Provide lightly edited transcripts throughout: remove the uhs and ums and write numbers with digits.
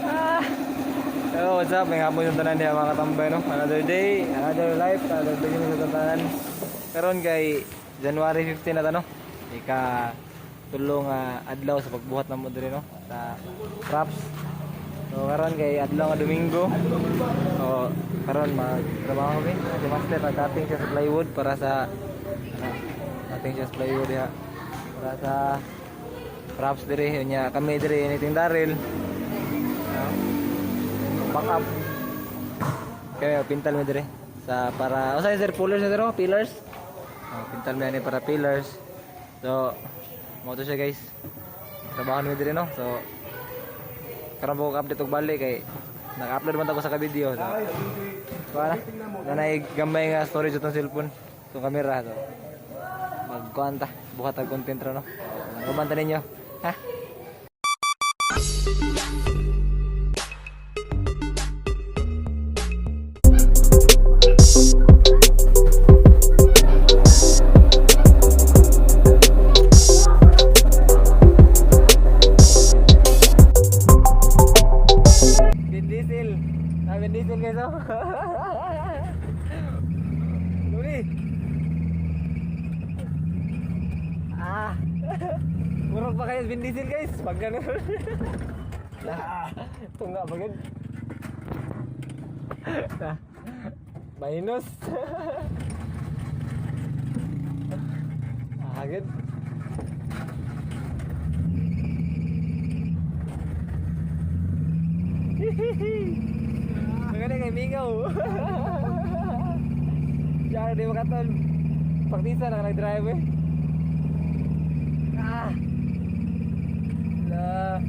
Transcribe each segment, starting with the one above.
Ah. Yo, what's up? May hapon yung tanan diha, mga katambay, no? Another day, another life, another beginning sa tanan. Karon kay January 15 na ta, no? Ika tulo nga adlaw sa pagbuhat namo diri, no? Sa props. So karon kay adlaw nga Domingo. So karon magtrabaho kami. Si Master nag-cutting siya sa plywood para sa ano, cutting siya sa plywood diha para sa props diri. Yun niya kami diri ni Ting Daryl. No? Back up. Kaya pintal mo dire sa para o sa sir pillars na sir oh, pillars. Oh, pintal mo yan eh, para pillars. So mo to siya, guys. Trabaho mi dire, no. So karon po ko update og balik kay naka-upload man ta ko sa ka video. So para nanay gamay nga storage itong cellphone, itong camera so magkuan ta, buhat og content ra, no. Uban ta ninyo. Ha? Vin Diesel. Ah, Vin Diesel, guys, oh. Luli. Ah. Murag pa kayo Vin Diesel, guys. Pag ganun. Nah, tungga pa gud. Nah. Minus. Ah, good. Maganda kay Mingaw. Siya di makaton. Paktisa na ka nag-drive eh. Ah. La.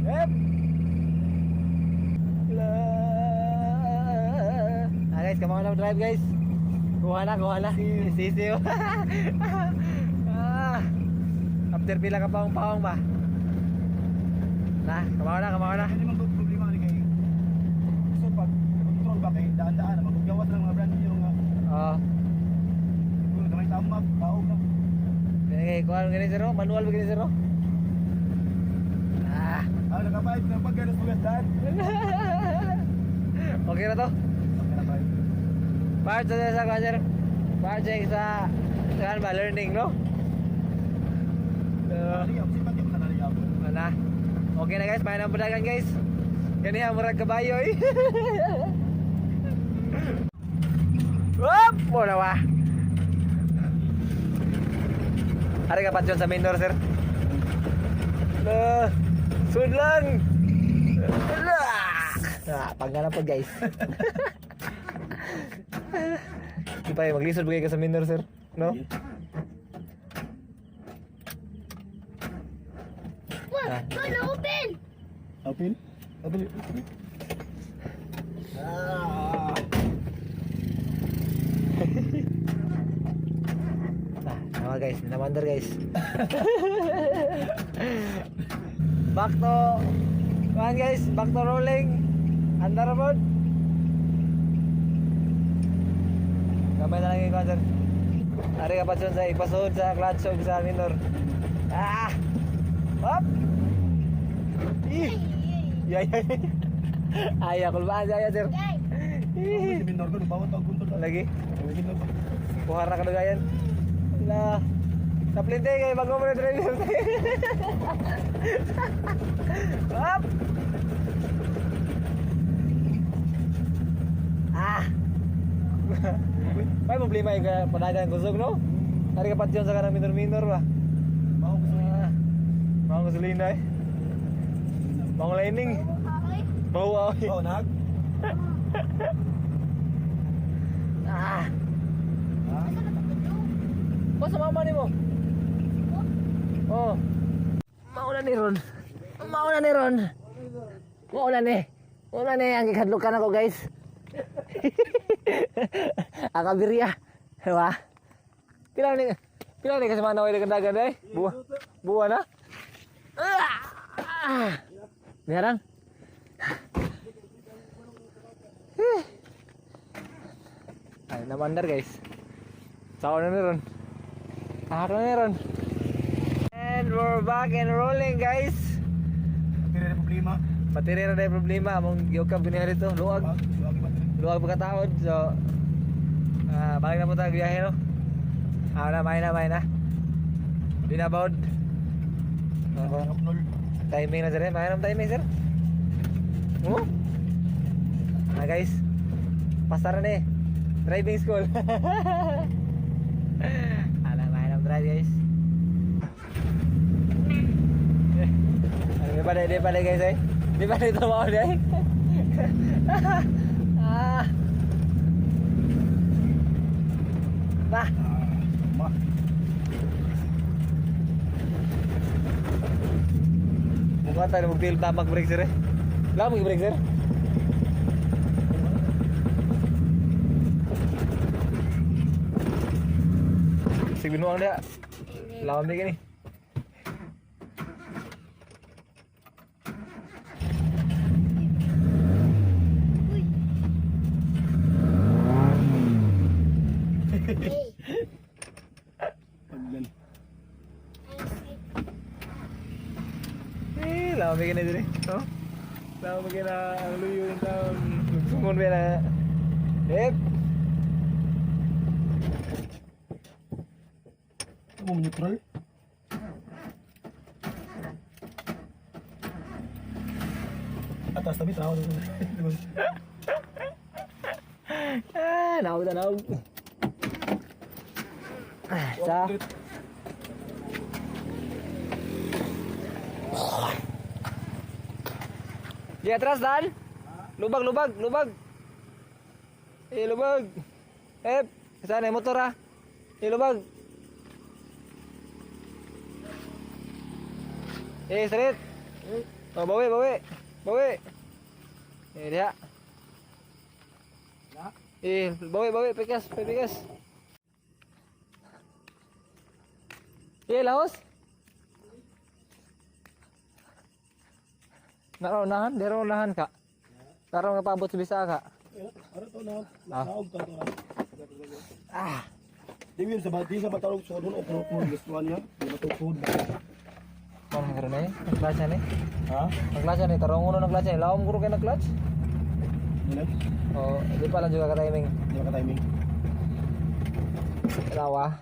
Yep. La. Ah guys, kamaw na drive, guys. Kuha na, kuha na. Sisiw. Ah. After pila ka paong-paong ba? Na, kamaw na, kamaw na. Hindi man problema ni kay so pag control ba kay daan-daan maggawas lang mga brand new nga Oo. siguro gamay tambak baog na. Okay, kuha ng ganun, sir, oh. Manual ba ganun, sir, oh? Ah. Ah, nakapait na pag ganun sugas daan. Okay na to. Okay na tayo. Part sa kuha, sir. Part sa saan ba learning, no? So, Dali ang sipat yung kanali ako. wala. Okay na, guys, paano ang budagan, guys. Ganiha murag kabayo eh. Wop, wala wa. Ari ka patyon sa minor, sir. La, sudlan. La. Ah, pagganap po, guys. Di pa eh, maglisod ba kayo sa minor, sir? No? What? Gonna open! Open? Open. Open. Ah. Ah, naman guys, namandar, guys. Back to one, guys, back to rolling. Andar pod. Gamay na lang yung concert. Ari ka pa sa ipasuod sa clutch og sa minor. Ah! Up! Ih! Ya ya. Ay, ako ba ay sir. Guys, Ih! Si Minor ko bawat og control. Lagi. Minor ba? Buhara ka dugayan. La. Sa plinte kay bago mo na driver. Up. Ah. May problema yung kaya padagan kusog, no? Hari ka patyon sa kanang minor-minor ba? Bawo ko Ah. Bawang gasolina eh. Bawang lining. okay. Bawa eh. Bawo nag. Ah. Ah. Asa na to? Ko sa mama nimo. Oh. Mauna ni Ron. Mauna ni Ron. Mauna ni. Mauna ni ang gikadlukan ako, guys. Ang kabirya. Diba? Pila ni kasi mana way dagan eh. Buwa. Buwa na. Ah! Meron? Eh. Ay, namandar, guys. Sao na ni Ron. Ah, meron. And we're back and rolling, guys. Battery na problema. Battery na na problema among giukab gani dito, luag. Luwag yung battery. Luwag pagkataon. So, balik na po tayo biyahe, no? Ah, na, may na, may na. Binabawd. Ako. Nol. Timing na sir, eh. May timing, sir. Oh? Ah, guys. Pasara na eh. Driving school. Ala, may drive, guys. Ano ba, di pa, guys, eh? Di pa dito mo, eh? Ah. Ba. Ah, ma. Mukha tayo mag-feel pa mag-brake, sir, eh. Wala mag-brake, sir. Sige, binuang dia. Lawan ni gini. Uy. Hey. Pag yan. Eh, lawan ni gini diri. Oh. Lawan ni na ang luyo yung taon. Sungon ba na. Hep. Ito mo neutral. Atas tabi, tao. Ah, naog na naog. Ah, sa Di atras, Dan. Lubag, lubag, lubag. Eh, lubag. Eh, saan eh, motor ah. Eh, lubag. Eh, straight. Oh, bawi, bawi. Bawi. Eh, diha. Eh, bawi, bawi, pikas, pikas. Eh, laos. Naraunahan, daraunahan ka. Taraw nga paabot sa Bisaya ka. Ano to na? Naog to na. Ah, Di yun sa di sa batarog sa doon o kung gusto niya. Di ba to food? Parang karon eh. Nag-clutch na eh. Ha? Nag-clutch na eh. Tarong uno nag-clutch eh. Lawom guro kayo nag-clutch. Ano? Oh, di pa lang juga ka-timing. Di ba ka timing? Lawa.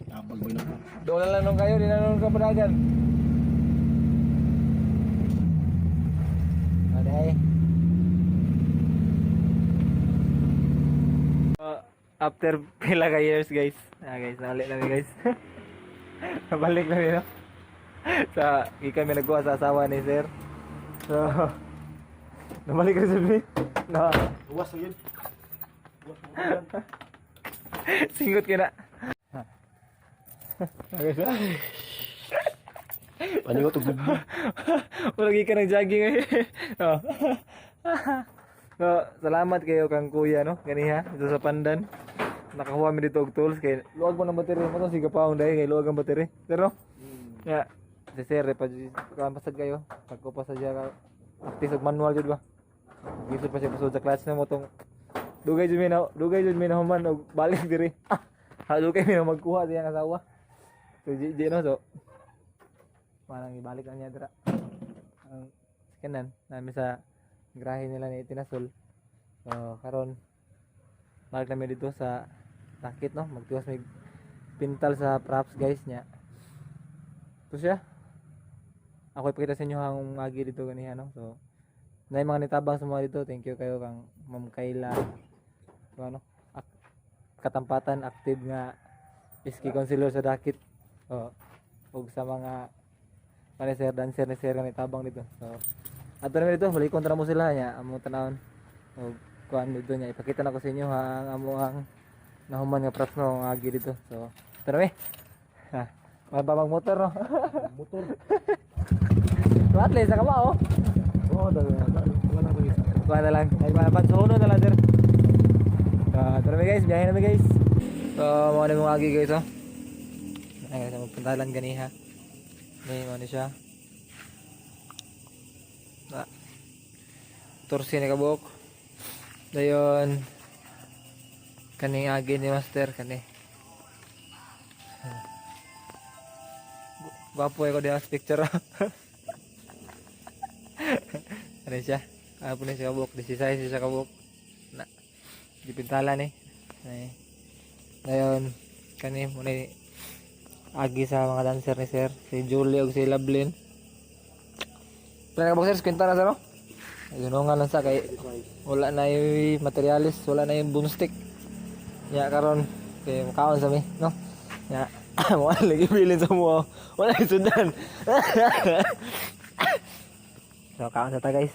Tabag ba na po? Doon na lang nung kayo, di na nung kapadagan. Aday. After pila ka years, guys. Ah guys, nabalik namin, guys. Nabalik namin, no? Sa di kami nagkuha sa asawa ni sir. So, nabalik rin sabi. No. Uwas na yun. Uwas na yun. Singot ka na. Okay, sir. Paningot og gugbo. Wala ka ng jogging eh. Oh. So, salamat kayo kang kuya no. Ganiha dito sa Pandan. Nakakuha mi dito og tools kay luwag mo ng baterya mo to sige paong dahil kay luwag ang baterya. Pero ya si sir eh, pa kuan pasad kayo. Pagkupas sa siya ka aktis og manual jud ba. Gisod pa siya pasod sa clutch na mo tong dugay jud mi na human og balik diri. Ah, dugay mi na magkuha sa iyang asawa. So, di, di, no, so, parang ibalik lang niya dira ang sikanan namin sa grahe nila ni Tinasol. So karon balik namin dito sa takit no, magtiwas may pintal sa props guys niya. Ito siya. Ako ipakita sa inyo ang agi dito ganiha no. So na yung mga nitabang sa mga dito, thank you kayo kang Ma'am Kayla. So, ano, katampatan active nga iski councilor sa Dakit. Oh, ug sa mga Pare sir, dancer ni sir nga nitabang dito. So, ato naman dito, balik kontra mo sila niya, among tanawon. Og kuan dito niya, ipakita na ko sa inyo ha, ang amo ang nahuman nga props no ang agi dito. So, tara mi. Ha, mababang motor no. Motor. Watle sa kamao. Oo, dali. Wala na ba Kuan na lang. Ay pansuno na lang sir. So, tara mi guys, biyahe na mi guys. So, mao na mong agi guys oh. Ay guys, magpuntalan ganiha. May mao ni siya. Na. Torsi ni kabuk. Dayon kaning agi ni master kani. Gwapo ko diha sa picture. Ano siya? Ah, puno siya kabuk. 16 siya kabuk. Na. Gipintala ni. Ay. Ngayon, kani muna agi sa mga dancer ni sir. Si Julie ug si Lovelyn. Pila ka sir? Kwenta na sir, no? Ayun nga lang sa kay wala na yung materialis, wala na yung boomstick. Ya karon kay makaon sa mi, no? Ya, mo lagi bilin sa mo. Wala yung sundan. So kaon sa ta, guys.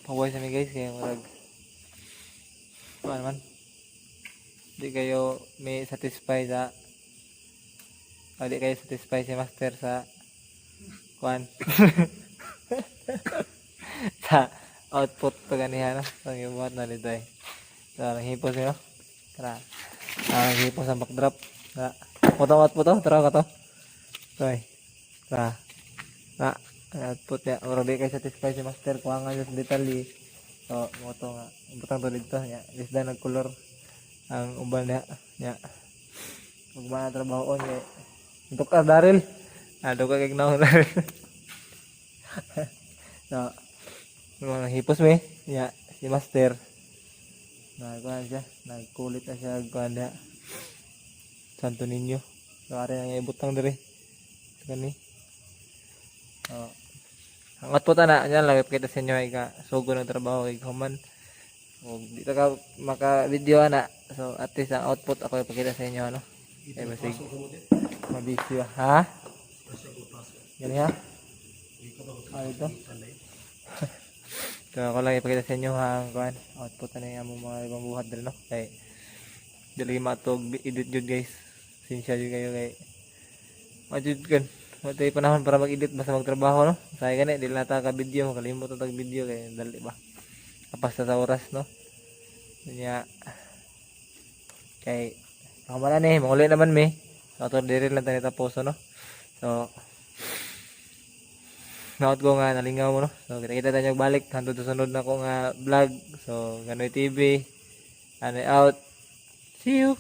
Pahuway sa mi, guys, kay murag kuan man. Di kayo may satisfy sa o di kayo satisfy si master sa kuan sa output to ganiha, no? So gibuhat na dito eh. So naghipos niyo. Tara. Ah, naghipos ang backdrop. Na. Moto output to, tara ka to. Toy. Tara. Na, ang output niya. Oro di kayo satisfy si master kuha nga sa detalye. So moto nga butang to dito niya. Isda nagkolor ang uban niya. Niya. Ug mga trabaho on kay Untuk ka Daryl. Ah, duka kay gnaw Daryl. So, mga hipos me, ya, si master. Nagkuhan siya, nagkulit na siya kuhan niya. Santo Niño. So, ari ang ibutang dire. Kani. Oh. Ang output ana, yan lang ipakita sa inyo ay ka sugo ng trabaho kay human. O di ta ka maka video ana. So at least ang output ako ipakita sa inyo, ano. Ay basig. Mabisi ba? Ha? Gani ha? Ah, ito. So ako lang ipakita sa inyo ha ang kuan output na yung among mga ibang buhat diri, no. Kay dili matog edit jud, guys. Sinsya jud kayo kay majud kan. Matay panahon para mag-edit basta magtrabaho, no. Say gani dili na ta ka video, kalimot na tag video kay dali ba. Kapas sa oras, no. Nya kay pamala ni manguli naman mi. So ato diri lang tayo tapos, no. So naot ko nga nalingaw mo, no. So kita-kita tayo balik hantod sa sunod na ko nga vlog. So Ganoy TV. Ano out. See you.